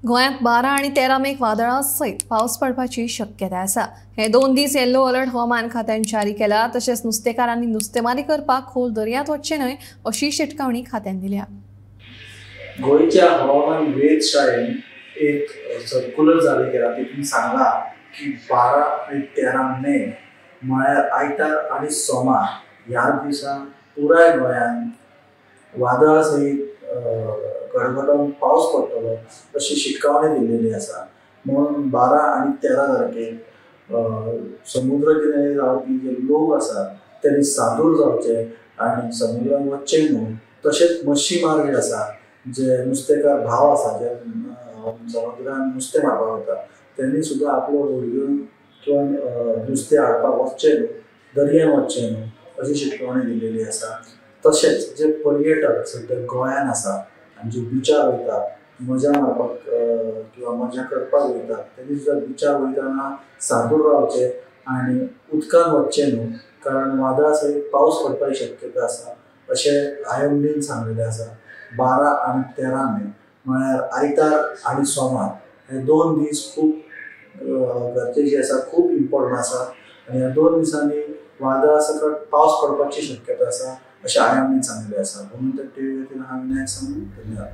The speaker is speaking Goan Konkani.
गोंयांत 12 आनी 13 मेक वादळा सयत पावस पडपाची शक्यताय आसा. हे 2 दीस येल्लो अलर्ट हवामान खात्यान जारी केला. तशेंच नुस्तेकारांनी नुस्तेमारी करपाक खोल दर्यांत वचचें न्हय अशी शिटकावणी खात्यान दिल्या. गोंयच्या हवामान वेधशाळेन एक सर्क्युलर जारी केला. तितून सांगला की 12 आनी 13 मे म्हळ्यार आयतार आनी सोमार ह्या दिसा पुराय गोंयांत वादळा सयत गडगडोन पावस पडटलो अशी शिटकावणी दिल्लेली आसा. म्हणून 12 आनी 13 तारखेक समुद्र किनारे रावपी जे लोक आसात त्यांनी सादूर जावचे आनी समुद्रान वचचें न्हू. तशेंच मच्छीमार जे आसा, जे नुस्तेकार भाव आसा, जे समुद्रान नुस्तें मारपाक वता त्यांनी सुद्दां आपलो व्हड घेवन किंवा नुस्तें हाडपाक वचचें न्हू, दर्यान वचचें न्हू अशी शिटकावणी दिल्लेली आसा. तशेंच जे पर्यटक सद्या गोंयान आसा आनी जे बिचार वयता मजा मारपाक किंवा मजा करपाक वयता तेणी सुद्दां बिचार वयतना सादूर रावचें आनी उदकान वचचें न्हू, कारण वादळा सयत पावस पडपाची शक्यता आसा अशें IMDन सांगलेलें आसा. 12 आनी 13 मे म्हळ्यार आयतार आनी सोमार हे 2 दीस खूब गरजेचे आसा, खूब इम्पॉर्टंट आसा आनी ह्या 2 दिसांनी वादळा सकट पावस पडपाची शक्यता आसा अशें IMDन सांगलेलें आसा. म्हणून त्या टीव्ही वतीन हांव विनायक सांगू. धन्यवाद.